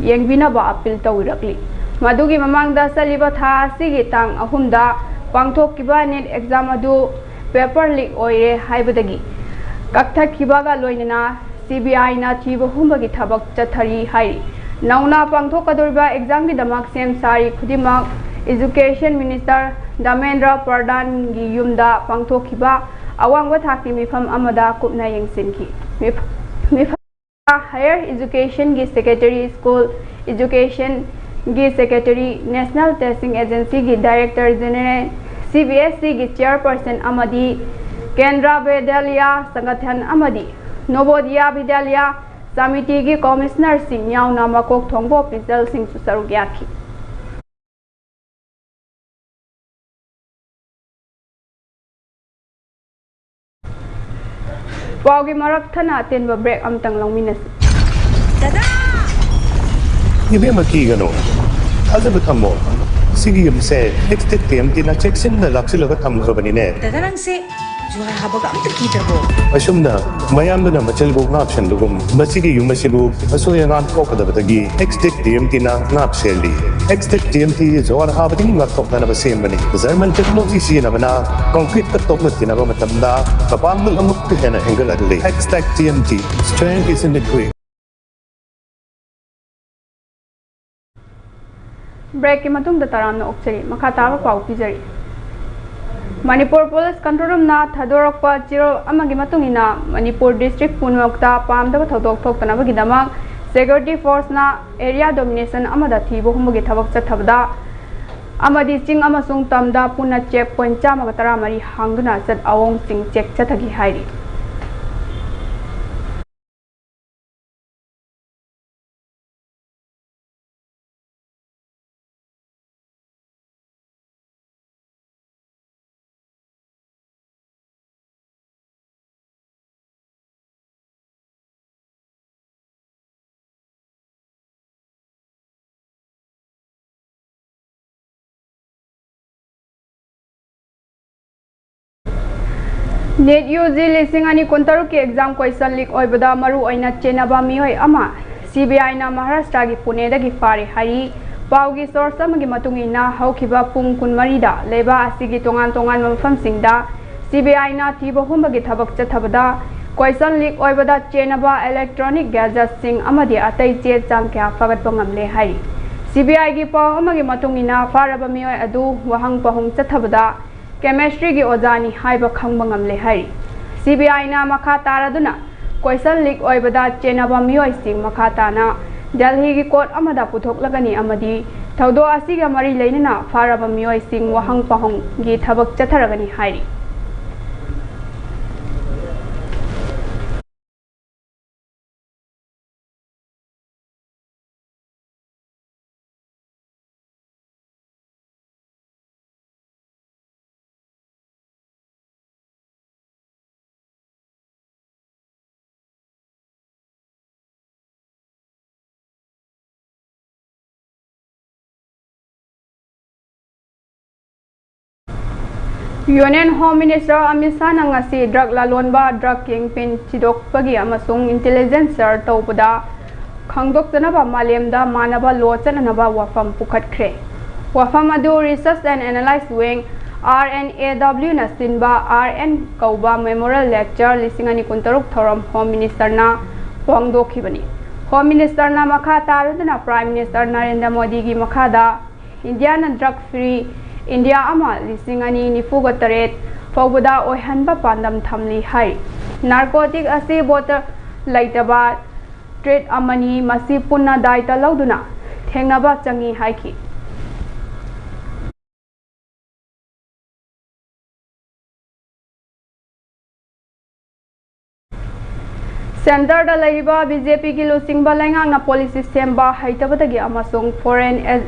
ꯌꯦꯡꯕꯤꯅꯕ appeal ꯇꯧꯔꯛꯂꯤ꯫ ꯃꯗꯨꯒꯤ ꯃꯃꯥꯡꯗ ꯆꯠꯂꯤꯕ ꯊꯥ ꯑꯁꯤꯒꯤ ꯇꯥꯡ ꯑꯍꯨꯝꯗ ꯄꯥꯡꯊꯣꯛꯈꯤꯕ ꯅꯦꯠ exam ꯑꯗꯨ paper leak ꯑꯣꯏꯔꯦ ꯍꯥꯏꯕꯗꯒꯤ ꯀꯛꯊꯠꯈꯤꯕꯒ ꯂꯣꯏꯅꯅ ꯁꯤ ꯕꯤ ꯑꯥꯏꯅ ꯊꯤꯕ ꯍꯨꯝꯕꯒꯤ ꯊꯕꯛ ꯆꯠꯊꯔꯤ ꯍꯥꯏꯔꯤ꯫ ꯅꯧꯅ ꯄꯥꯡꯊꯣꯛꯀꯗꯧꯔꯤꯕ ꯑꯦꯛꯖꯥꯝꯒꯤꯗꯃꯛ ꯁꯦꯝ ꯁꯥꯔꯤ ꯈꯨꯗꯤꯡꯃꯛ Education Minister ꯙꯔꯃꯦꯟꯗ꯭ꯔ ꯄ꯭ꯔꯙꯥꯟꯒꯤ ꯌꯨꯝꯗ ꯄꯥꯡꯊꯣꯛꯈꯤꯕ ꯑꯋꯥꯡꯕ ꯊꯥꯛꯀꯤ ꯃꯤꯐꯝ ꯑꯃꯗ ꯀꯨꯞꯅ ꯌꯦꯡꯁꯤꯟꯈꯤ꯫ ꯃꯤꯐ-, ꯃꯤꯐꯝ Higher Educationꯒꯤ Secretary, School Educationꯒꯤ Secretary, National Testing Agencyꯒꯤ Director General, C B S Eꯒꯤ Chairperson ꯑꯃꯗꯤ ꯀꯦꯟꯗ꯭ꯔ ꯕꯤꯗ꯭ꯌꯥꯂꯌꯥ ꯁꯪꯒꯊꯟ ꯑꯃꯗꯤ ꯅꯣꯕꯣꯗꯤꯌꯥ ꯕꯤꯗ꯭ꯌꯥꯂꯌꯥ ꯁꯃꯤꯇꯤꯒꯤ Commissionerꯁꯤꯡ ꯌꯥꯎꯅ ꯃꯀꯣꯛ ꯊꯣꯡꯕ officialꯁꯤꯡꯁꯨ ꯁꯔꯨꯛ ꯌꯥꯈꯤ꯫ ꯄꯥꯎꯒꯤ ꯃꯔꯛ ꯊꯠꯅ ꯑꯇꯦꯟꯕ break ꯑꯃꯇꯪ ꯂꯧꯃꯤꯟꯅꯁꯤ꯫ ꯗꯗꯥ! ꯏꯕꯦꯝꯃ, ꯀꯤꯒꯅꯨ, ꯊꯥꯖꯕ ꯊꯝꯃꯣ꯫ ꯁꯤꯒꯤ ꯌꯨꯝꯁꯦ Extech T M Tꯅ ꯆꯦꯛꯁꯤꯟꯅ ꯂꯥꯛꯁꯤꯜꯂꯒ ꯊꯝꯈ꯭ꯔꯕꯅꯤꯅꯦ꯫ ꯗꯗꯥ, ꯅꯪꯁꯦ ꯖꯨꯍꯥꯔ ꯍꯥꯕꯒ ꯑꯝꯇ ꯀꯤꯗ꯭ꯔꯕꯣ? ꯑꯁꯨꯝꯅ ꯃꯌꯥꯝꯗꯨꯅ ꯃꯆꯤꯜꯕꯨ ꯉꯥꯛ ꯁꯦꯟꯕꯒꯨꯝ, ꯃꯁꯤꯒꯤ ꯌꯨꯝ ꯑꯁꯤꯕꯨ ꯑꯁꯣꯏ ꯑꯉꯥꯝ ꯊꯣꯛꯀꯗꯕꯗꯒꯤ Extech T M Tꯅ ꯉꯥꯛ ꯁꯦꯜꯂꯤ꯫ Extech T M T ꯖꯨꯍꯥꯔ ꯍꯥꯕꯗꯒꯤ ꯉꯥꯛꯊꯣꯛꯅꯅꯕ ꯁꯦꯝꯕꯅꯤ꯫ German technology ꯁꯤꯖꯤꯟꯅꯕꯅ concreteꯀ ꯇꯣꯛꯅ ꯇꯤꯟꯅꯕ ꯃꯇꯝꯗ ꯃꯄꯥꯡꯒꯜ ꯑꯃꯨꯛꯀ ꯍꯦꯟꯅ ꯍꯦꯟꯒꯠꯍꯜꯂꯤ꯫ Extech T M T, strength is in the grit. Breakꯀꯤ ꯃꯇꯨꯡꯗ ꯇꯔꯥꯝꯅ ꯑꯣꯛꯆꯔꯤ꯫ ꯃꯈꯥ ꯇꯥꯕ ꯄꯥꯎ ꯄꯤꯖꯔꯤ꯫ ꯃꯅꯤꯄꯨꯔ Police Control Roomꯅ ꯊꯥꯗꯣꯔꯛꯄ ꯆꯦꯔꯣꯜ ꯑꯃꯒꯤ ꯃꯇꯨꯡ ꯏꯟꯅ, ꯃꯅꯤꯄꯨꯔ district ꯄꯨꯝꯅꯃꯛꯇ ꯄꯥꯝꯗꯕ ꯊꯧꯗꯣꯛ ꯊꯣꯛꯇꯅꯕꯒꯤꯗꯃꯛ security forceꯅ area domination ꯑꯃꯗ ꯊꯤꯕ ꯍꯨꯝꯕꯒꯤ ꯊꯕꯛ ꯆꯠꯊꯕꯗ ꯑꯃꯗꯤ ꯆꯤꯡ ꯑꯃꯁꯨꯡ ꯇꯝꯗ ꯄꯨꯟꯅ check point ꯆꯥꯝꯃꯒ ꯇꯔꯥꯃꯔꯤ ꯍꯥꯡꯗꯨꯅ ꯆꯠ ꯑꯋꯣꯡꯁꯤꯡ check ꯆꯠꯊꯈꯤ ꯍꯥꯏꯔꯤ꯫ NEET U G ꯂꯤꯁꯤꯡ ꯑꯅꯤ ꯀꯨꯟꯇꯔꯨꯛꯀꯤ exam question leak ꯑꯣꯏꯕꯗ ꯃꯔꯨ ꯑꯣꯏꯅ ꯆꯦꯟꯅꯕ ꯃꯤꯑꯣꯏ ꯑꯃ C B I ꯅ ꯃꯍꯥꯔꯥꯁꯇ꯭ꯔꯒꯤ ꯄꯨꯅꯦꯗꯒꯤ ꯐꯥꯔꯦ ꯍꯥꯏꯔꯤ꯫ ꯄꯥꯎꯒꯤ source ꯑꯃꯒꯤ ꯃꯇꯨꯡ ꯏꯟꯅ, ꯍꯧꯈꯤꯕ ꯄꯨꯡ ꯀꯨꯟꯃꯔꯤꯗ ꯂꯩꯕꯥꯛ ꯑꯁꯤꯒꯤ ꯇꯣꯉꯥꯟ ꯇꯣꯉꯥꯟꯕ ꯃꯐꯝꯁꯤꯡꯗ C B I ꯅ ꯊꯤꯕ ꯍꯨꯝꯕꯒꯤ ꯊꯕꯛ ꯆꯠꯊꯕꯗ Question leak ꯑꯣꯏꯕꯗ ꯆꯦꯟꯅꯕ electronic gadgetsꯁꯤꯡ ꯑꯃꯗꯤ ꯑꯇꯩ ꯆꯦ ꯆꯥꯡ ꯀꯌꯥ ꯐꯥꯒꯠꯄ ꯉꯝꯂꯦ ꯍꯥꯏꯔꯤ꯫ CBIꯒꯤ ꯄꯥꯎ ꯑꯃꯒꯤ ꯃꯇꯨꯡ ꯏꯟꯅ, ꯐꯥꯔꯕ ꯃꯤꯑꯣꯏ ꯑꯗꯨ ꯋꯥꯍꯪ ꯄꯥꯎꯍꯪ ꯆꯠꯊꯕꯗ chemistryꯒꯤ ꯑꯣꯖꯥꯅꯤ ꯍꯥꯏꯕ ꯈꯪꯕ ꯉꯝꯂꯦ ꯍꯥꯏꯔꯤ꯫ CBIꯅ ꯃꯈꯥ ꯇꯥꯔꯗꯨꯅ question leak ꯑꯣꯏꯕꯗ ꯆꯦꯟꯅꯕ ꯃꯤꯑꯣꯏꯁꯤꯡ ꯃꯈꯥ ꯇꯥꯅ ꯗꯦꯜꯍꯤꯒꯤ court ꯑꯃꯗ ꯄꯨꯊꯣꯛꯂꯒꯅꯤ ꯑꯃꯗꯤ ꯊꯧꯗꯣꯛ ꯑꯁꯤꯒ ꯃꯔꯤ ꯂꯩꯅꯅ ꯐꯥꯔꯕ ꯃꯤꯑꯣꯏꯁꯤꯡ ꯋꯥꯍꯪ ꯄꯥꯎꯍꯪꯒꯤ ꯊꯕꯛ ꯆꯠꯊꯔꯒꯅꯤ ꯍꯥꯏꯔꯤ꯫ Union Home Minister ꯑꯃꯤꯠ ꯁꯥꯍꯅ ꯉꯁꯤ drug ꯂꯂꯣꯟꯕ, drug kingpin ꯊꯤꯗꯣꯛꯄꯒꯤ ꯑꯃꯁꯨꯡ intelligence share ꯇꯧꯕꯗ ꯈꯪꯗꯣꯛꯆꯅꯕ ꯃꯥꯂꯦꯝꯗ ꯃꯥꯟꯅꯕ law ꯆꯠꯅꯅꯕ ꯋꯥꯐꯝ ꯄꯨꯈꯠꯈ꯭ꯔꯦ꯫ ꯋꯥꯐꯝ ꯑꯗꯨ Research and Analysis Wing, RNAWꯅ ꯁꯤꯟꯕ RN ꯀꯧꯕ Memorial Lecture ꯂꯤꯁꯤꯡ ꯑꯅꯤ ꯀꯨꯟꯇꯔꯨꯛ ꯊꯧꯔꯝ Home Ministerꯅ ꯐꯣꯡꯗꯣꯛꯈꯤꯕꯅꯤ꯫ Home Ministerꯅ ꯃꯈꯥ ꯇꯥꯔꯗꯨꯅ Prime Minister ꯅꯔꯦꯟꯗ꯭ꯔ ꯃꯣꯗꯤꯒꯤ ꯃꯈꯥꯗ ꯏꯟꯗꯤꯌꯥꯅ drug free India ꯑꯃ ꯂꯤꯁꯤꯡ ꯑꯅꯤ ꯅꯤꯐꯨꯒ ꯇꯔꯦꯠ ꯐꯥꯎꯕꯗ ꯑꯣꯏꯍꯟꯕ ꯄꯥꯟꯗꯝ ꯊꯝꯂꯤ ꯍꯥꯏ꯫ Narcotic ꯑꯁꯤ border ꯂꯩꯇꯕ threat ꯑꯃꯅꯤ, ꯃꯁꯤ ꯄꯨꯟꯅ ꯗꯥꯏꯇ ꯂꯧꯗꯨꯅ ꯊꯦꯡꯅꯕ ꯆꯪꯏ ꯍꯥꯏꯈꯤ꯫ Centreꯗ ꯂꯩꯔꯤꯕ BJPꯒꯤ ꯂꯨꯆꯤꯡꯕ ꯂꯩꯉꯥꯛꯅ policy ꯁꯦꯝꯕ ꯍꯩꯇꯕꯗꯒꯤ ꯑꯃꯁꯨꯡ foreign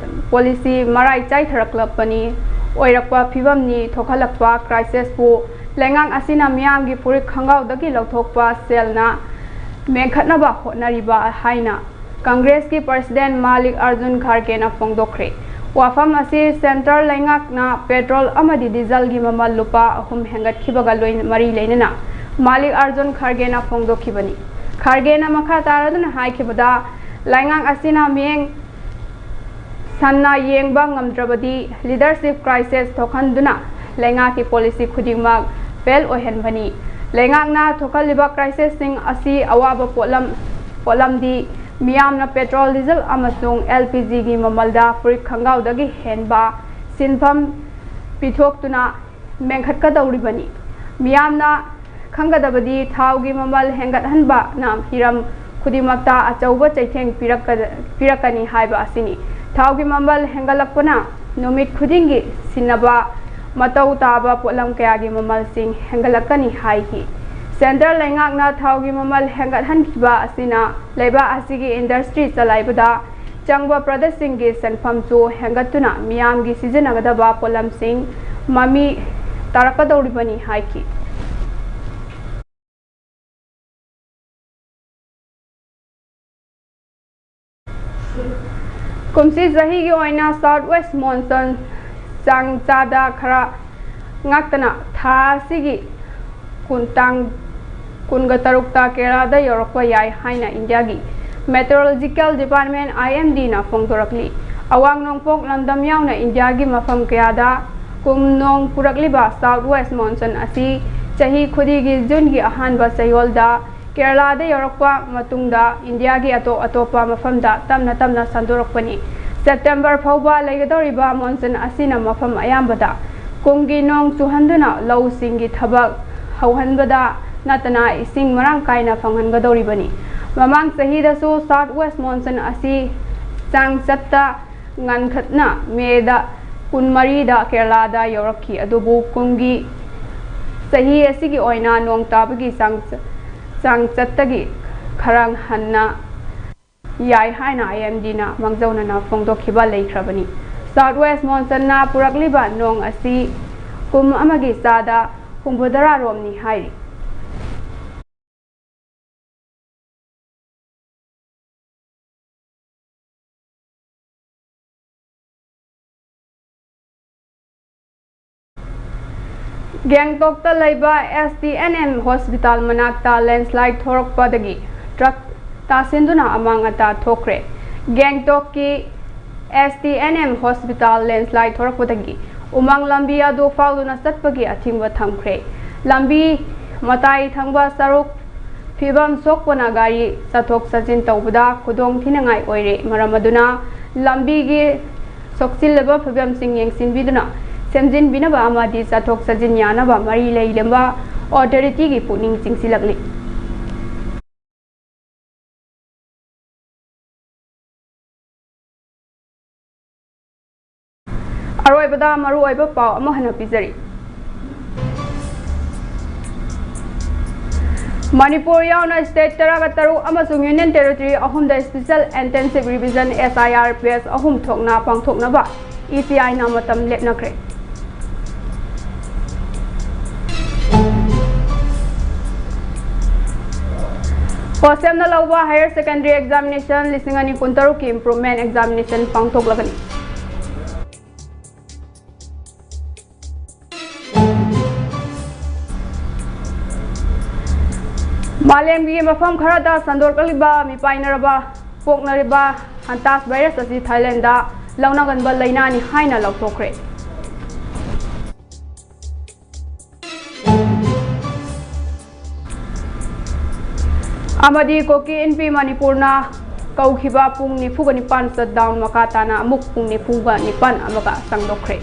policy ꯃꯔꯥꯏ ꯆꯥꯏꯊꯔꯛꯂꯛꯄꯅꯤ ꯑꯣꯏꯔꯛꯄ ꯐꯤꯕꯝꯅꯤ ꯊꯣꯛꯍꯜꯂꯛꯄ crisisꯄꯨ ꯂꯩꯉꯥꯛ ꯑꯁꯤꯅ ꯃꯤꯌꯥꯝꯒꯤ ꯐꯨꯔꯤꯠ ꯈꯣꯡꯒ꯭ꯔꯥꯎꯗꯒꯤ ꯂꯧꯊꯣꯛꯄ ꯁꯦꯜꯅ ꯃꯦꯟꯈꯠꯅꯕ ꯍꯣꯠꯅꯔꯤꯕ ꯍꯥꯏꯅ Congressꯀꯤ President ꯃꯥꯜꯂꯤꯛ ꯑꯔꯖꯨꯟ ꯈꯥꯔꯒꯦꯅ ꯐꯣꯡꯗꯣꯛꯈ꯭ꯔꯦ꯫ ꯋꯥꯐꯝ ꯑꯁꯤ centre ꯂꯩꯉꯥꯛꯅ petrol ꯑꯃꯗꯤ dieselꯒꯤ ꯃꯃꯜ ꯂꯨꯄꯥ ꯑꯍꯨꯝ ꯍꯦꯟꯒꯠꯈꯤꯕꯒ ꯂꯣꯏ-, ꯃꯔꯤ ꯂꯩꯅꯅ ꯃꯥꯜꯂꯤꯛ ꯑꯔꯖꯨꯟ ꯈꯥꯔꯒꯦꯅ ꯐꯣꯡꯗꯣꯛꯈꯤꯕꯅꯤ꯫ ꯈꯥꯔꯒꯦꯅ ꯃꯈꯥ ꯇꯥꯔꯗꯨꯅ ꯍꯥꯏꯈꯤꯕꯗ, ꯂꯩꯉꯥꯛ ꯑꯁꯤꯅ ꯃꯤꯠꯌꯦꯡ ꯁꯟꯅ ꯌꯦꯡꯕ ꯉꯝꯗ꯭ꯔꯕꯗꯤ leadership crisis ꯊꯣꯛꯍꯟꯗꯨꯅ ꯂꯩꯉꯥꯛꯀꯤ policy ꯈꯨꯗꯤꯡꯃꯛ fail ꯑꯣꯏꯍꯟꯕꯅꯤ꯫ ꯂꯩꯉꯥꯛꯅ ꯊꯣꯛꯍꯜꯂꯤꯕ crisis ꯁꯤꯡ ꯑꯁꯤ ꯑꯋꯥꯕ ꯄꯣꯠꯂꯝ, ꯄꯣꯠꯂꯝꯗꯤ ꯃꯤꯌꯥꯝꯅ petrol, diesel ꯑꯃꯁꯨꯡ L P G ꯒꯤ ꯃꯃꯜꯗ ꯐꯨꯔꯤꯠ ꯈꯣꯡꯒ꯭ꯔꯥꯎꯗꯒꯤ ꯍꯦꯟꯕ ꯁꯦꯟꯐꯝ ꯄꯤꯊꯣꯛꯇꯨꯅ ꯃꯦꯟꯈꯠꯀꯗꯧꯔꯤꯕꯅꯤ꯫ ꯃꯤꯌꯥꯝꯅ ꯈꯪꯒꯗꯕꯗꯤ ꯊꯥꯎꯒꯤ ꯃꯃꯜ ꯍꯦꯟꯒꯠꯍꯟꯕꯅ ꯍꯤꯔꯝ ꯈꯨꯗꯤꯡꯃꯛꯇ ꯑꯆꯧꯕ ꯆꯩꯊꯦꯡ ꯄꯤꯔꯛꯀ-, ꯄꯤꯔꯛꯀꯅꯤ ꯍꯥꯏꯕ ꯑꯁꯤꯅꯤ꯫ ꯊꯥꯎꯒꯤ ꯃꯃꯜ ꯍꯦꯟꯒꯠꯂꯛꯄꯅ ꯅꯨꯃꯤꯠ ꯈꯨꯗꯤꯡꯒꯤ ꯁꯤꯖꯤꯟꯅꯕ ꯃꯊꯧ ꯇꯥꯕ ꯄꯣꯠꯂꯝ ꯀꯌꯥꯒꯤ ꯃꯃꯜꯁꯤꯡ ꯍꯦꯟꯒꯠꯂꯛꯀꯅꯤ ꯍꯥꯏꯈꯤ꯫ Centre ꯂꯩꯉꯥꯛꯅ ꯊꯥꯎꯒꯤ ꯃꯃꯜ ꯍꯦꯟꯒꯠꯍꯟꯈꯤꯕ ꯑꯁꯤꯅ ꯂꯩꯕꯥꯛ ꯑꯁꯤꯒꯤ industry ꯆꯂꯥꯏꯕꯗ ꯆꯪꯕ product ꯁꯤꯡꯒꯤ ꯁꯦꯟꯐꯝꯁꯨ ꯍꯦꯟꯒꯠꯇꯨꯅ ꯃꯤꯌꯥꯝꯒꯤ ꯁꯤꯖꯤꯟꯅꯒꯗꯕ ꯄꯣꯠꯂꯝꯁꯤꯡ ꯃꯃꯤ ꯇꯥꯔꯛꯀꯗꯧꯔꯤꯕꯅꯤ ꯍꯥꯏꯈꯤ꯫ ꯀꯨꯝꯁꯤ ꯆꯍꯤꯒꯤ ꯑꯣꯏꯅ South West Monsoon ꯆꯥꯡ ꯆꯥꯗ ꯈꯔ ꯉꯥꯛꯇꯅ ꯊꯥ ꯑꯁꯤꯒꯤ ꯀꯨꯟ, ꯇꯥꯡ ꯀꯨꯟꯒ ꯇꯔꯨꯛꯇ ꯀꯦꯔꯂꯥꯗ ꯌꯧꯔꯛꯄ ꯌꯥꯏ ꯍꯥꯏꯅ ꯏꯟꯗꯤꯌꯥꯒꯤ Meteorological Department, I M D ꯅ ꯐꯣꯡꯗꯣꯔꯛꯂꯤ꯫ ꯑꯋꯥꯡ ꯅꯣꯡꯄꯣꯛ ꯂꯝꯗꯝ ꯌꯥꯎꯅ ꯏꯟꯗꯤꯌꯥꯒꯤ ꯃꯐꯝ ꯀꯌꯥꯗ ꯀꯨꯝ ꯅꯣꯡ ꯄꯨꯔꯛꯂꯤꯕ South West Monsoon ꯑꯁꯤ ꯆꯍꯤ ꯈꯨꯗꯤꯡꯒꯤ ꯖꯨꯟꯒꯤ ꯑꯍꯥꯟꯕ ꯆꯌꯣꯜꯗ ꯀꯦꯔꯂꯥꯗ ꯌꯧꯔꯛꯄ ꯃꯇꯨꯡꯗ ꯏꯟꯗꯤꯌꯥꯒꯤ ꯑꯇꯣꯞ ꯑꯇꯣꯞꯄ ꯃꯐꯝꯗ ꯇꯞꯅ ꯇꯞꯅ ꯁꯟꯗꯣꯔꯛꯄꯅꯤ꯫ September ꯐꯥꯎꯕ ꯂꯩꯒꯗꯧꯔꯤꯕ monsoon ꯑꯁꯤꯅ ꯃꯐꯝ ꯑꯌꯥꯝꯕꯗ ꯀꯨꯝꯒꯤ ꯅꯣꯡ ꯆꯨꯍꯟꯗꯨꯅ ꯂꯧꯁꯤꯡꯒꯤ ꯊꯕꯛ ꯍꯧꯍꯟꯕꯗ ꯅꯠꯇꯅ ꯏꯁꯤꯡ ꯃꯔꯥꯡ ꯀꯥꯏꯅ ꯐꯪꯍꯟꯒꯗꯧꯔꯤꯕꯅꯤ꯫ ꯃꯃꯥꯡ ꯆꯍꯤꯗꯁꯨ South West Monsoon ꯑꯁꯤ ꯆꯥꯡꯆꯠꯇ ꯉꯟꯈꯠꯅ ꯃꯦꯗ ꯀꯨꯟꯃꯔꯤꯗ ꯀꯦꯔꯂꯥꯗ ꯌꯧꯔꯛꯈꯤ, ꯑꯗꯨꯕꯨ ꯀꯨꯝꯒꯤ ꯆꯍꯤ ꯑꯁꯤꯒꯤ ꯑꯣꯏꯅ ꯅꯣꯡ ꯇꯥꯕꯒꯤ ꯆꯥꯡ, ꯆꯥꯡꯆꯠꯇꯒꯤ ꯈꯔ ꯍꯟꯅ ꯌꯥꯏ ꯍꯥꯏꯅ I M D ꯅ ꯃꯥꯡꯖꯧꯅꯅ ꯐꯣꯡꯗꯣꯛꯈꯤꯕ ꯂꯩꯈ꯭ꯔꯕꯅꯤ꯫ South West Monsoon ꯅ ꯄꯨꯔꯛꯂꯤꯕ ꯅꯣꯡ ꯑꯁꯤ ꯀꯨꯝ ꯑꯃꯒꯤ ꯆꯥꯗ ꯍꯨꯝꯐꯨꯇꯔꯥ ꯔꯣꯝꯅꯤ ꯍꯥꯏꯔꯤ꯫ ꯒꯦꯡꯇꯣꯛꯇ ꯂꯩꯕ S T N M hospital ꯃꯅꯥꯛꯇ landslide ꯊꯣꯔꯛꯄꯗꯒꯤ truck ꯇꯥꯁꯤꯟꯗꯨꯅ ꯑꯃꯥꯡ ꯑꯇꯥ ꯊꯣꯛꯈ꯭ꯔꯦ꯫ ꯒꯦꯡꯇꯣꯛꯀꯤ S T N M hospital landslide ꯊꯣꯔꯛꯄꯗꯒꯤ ꯎꯃꯪ ꯂꯝꯕꯤ ꯑꯗꯨ ꯐꯥꯎꯗꯨꯅ ꯆꯠꯄꯒꯤ ꯑꯊꯤꯡꯕ ꯊꯝꯈ꯭ꯔꯦ꯫ ꯂꯝꯕꯤ ꯃꯇꯥꯏ ꯊꯪꯕ ꯁꯔꯨꯛ ꯐꯤꯕꯝ ꯁꯣꯛꯄꯅ ꯒꯥꯔꯤ ꯆꯠꯊꯣꯛ ꯆꯠꯁꯤꯟ ꯇꯧꯕꯗ ꯈꯨꯗꯣꯡ ꯊꯤꯅꯉꯥꯏ ꯑꯣꯏꯔꯦ꯫ ꯃꯔꯝ ꯑꯗꯨꯅ ꯂꯝꯕꯤꯒꯤ ꯁꯣꯛꯆꯤꯜꯂꯕ ꯐꯤꯕꯝꯁꯤꯡ ꯌꯦꯡꯁꯤꯟꯕꯤꯗꯨꯅ ꯁꯦꯝꯖꯤꯟꯕꯤꯅꯕ ꯑꯃꯗꯤ ꯆꯠꯊꯣꯛ ꯆꯠꯁꯤꯟ ꯌꯥꯅꯕ ꯃꯔꯤ ꯂꯩꯅꯕ ꯑꯣꯊꯣꯔꯤꯇꯤꯒꯤ ꯄꯨꯛꯅꯤꯡ ꯆꯤꯡꯁꯤꯜꯂꯛꯂꯤ꯫ ꯑꯔꯣꯏꯕꯗ ꯃꯔꯨꯑꯣꯏꯕ ꯄꯥꯎ ꯑꯃꯨꯛ ꯍꯟꯅ ꯄꯤꯖꯔꯤ꯫ ꯃꯅꯤꯄꯨꯔ ꯌꯥꯎꯅ state ꯇꯔꯥꯒ ꯇꯔꯨꯛ ꯑꯃꯁꯨꯡ Union Territory ꯑꯍꯨꯝꯗ Special Intensive Revision, S I R, batch ꯑꯍꯨꯝ ꯊꯣꯛꯅ ꯄꯥꯡꯊꯣꯛꯅꯕ E C I ꯅ ꯃꯇꯝ ꯂꯦꯞꯅꯈ꯭ꯔꯦ꯫ ꯄꯣꯠꯁꯦꯝꯅ ꯂꯧꯕ higher secondary examination ꯂꯤꯁꯤꯡ ꯑꯅꯤ ꯀꯨꯟꯇꯔꯨꯛꯀꯤ improvement examination ꯄꯥꯡꯊꯣꯛꯂꯒꯅꯤ꯫ ꯃꯥꯂꯦꯝꯒꯤ ꯃꯐꯝ ꯈꯔꯗ ꯁꯟꯗꯣꯔꯛꯂꯤꯕ ꯃꯤꯄꯥꯏꯅꯔꯕ ꯄꯣꯛꯅꯔꯤꯕ Hantavirus ꯑꯁꯤ Thailand ꯗ ꯂꯧꯅꯒꯟꯕ ꯂꯩꯅꯥꯅꯤ ꯍꯥꯏꯅ ꯂꯥꯎꯊꯣꯛꯈ꯭ꯔꯦ꯫ ꯑꯃꯗꯤ ꯀꯨꯀꯤ ꯏꯟꯄꯤ ꯃꯅꯤꯄꯨꯔꯅ ꯀꯧꯈꯤꯕ ꯄꯨꯡ ꯅꯤꯐꯨꯒ ꯅꯤꯄꯥꯟ shutdown ꯃꯈꯥ ꯇꯥꯅ ꯑꯃꯨꯛ ꯄꯨꯡ ꯅꯤꯐꯨꯒ ꯅꯤꯄꯥꯟ ꯑꯃꯒ ꯁꯥꯡꯗꯣꯛꯈ꯭ꯔꯦ꯫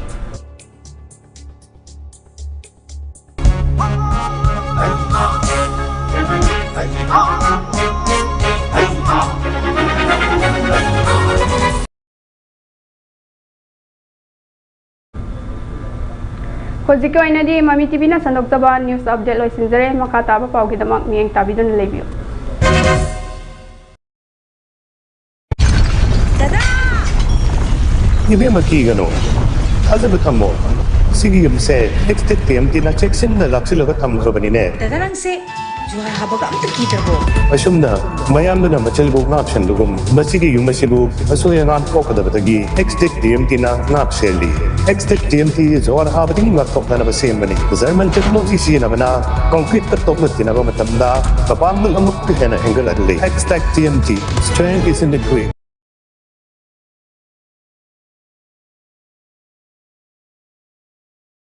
ꯍꯧꯖꯤꯛꯀꯤ ꯑꯣꯏꯅꯗꯤ ꯃꯃꯤ ꯇꯤꯚꯤꯅ ꯁꯟꯗꯣꯛꯆꯕ news update ꯂꯣꯏꯁꯤꯟꯖꯔꯦ꯫ ꯃꯈꯥ ꯇꯥꯕ ꯄꯥꯎꯒꯤꯗꯃꯛ ꯃꯤꯠꯌꯦꯡ ꯇꯥꯕꯤꯗꯨꯅ ꯂꯩꯕꯤꯌꯨ꯫ ꯏꯕꯦꯝꯃ, ꯀꯤꯒꯅꯨ, ꯊꯥꯖꯕ ꯊꯝꯃꯣ꯫ ꯁꯤꯒꯤ ꯌꯨꯝꯁꯦ Extech T M T ꯅ ꯆꯦꯛꯁꯤꯟꯅ ꯂꯥꯛꯁꯤꯜꯂꯒ ꯊꯝꯈ꯭ꯔꯕꯅꯤꯅꯦ꯫ ꯗꯗꯥ, ꯅꯪꯁꯦ ꯖꯨꯍꯥꯔ ꯍꯥꯕꯒ ꯑꯝꯇ ꯀꯤꯗ꯭ꯔꯕꯣ? ꯑꯁꯨꯝꯅ ꯃꯌꯥꯝꯗꯨꯅ ꯃꯆꯜꯕꯨ ꯉꯥꯛ ꯁꯦꯟꯕꯒꯨꯝ, ꯃꯁꯤꯒꯤ ꯌꯨꯝ ꯑꯁꯤꯕꯨ ꯑꯁꯣꯏ ꯑꯉꯥꯝ ꯊꯣꯛꯀꯗꯕꯗꯒꯤ Extech T M T ꯅ ꯉꯥꯛ ꯁꯦꯜꯂꯤ꯫ Extech T M T ꯖꯨꯍꯥꯔ ꯍꯥꯕꯗꯒꯤ ꯉꯥꯛꯊꯣꯛꯅꯅꯕ ꯁꯦꯝꯕꯅꯤ꯫ German technology ꯁꯤꯖꯤꯟꯅꯕꯅ concrete ꯇ ꯇꯣꯛꯅ ꯊꯤꯅꯕ ꯃꯇꯝꯗ ꯃꯄꯥꯡꯒꯜ ꯑꯃꯨꯛꯀ ꯍꯦꯟꯅ ꯍꯦꯟꯒꯠꯍꯜꯂꯤ꯫ Extech T M T, strength is in the grit꯫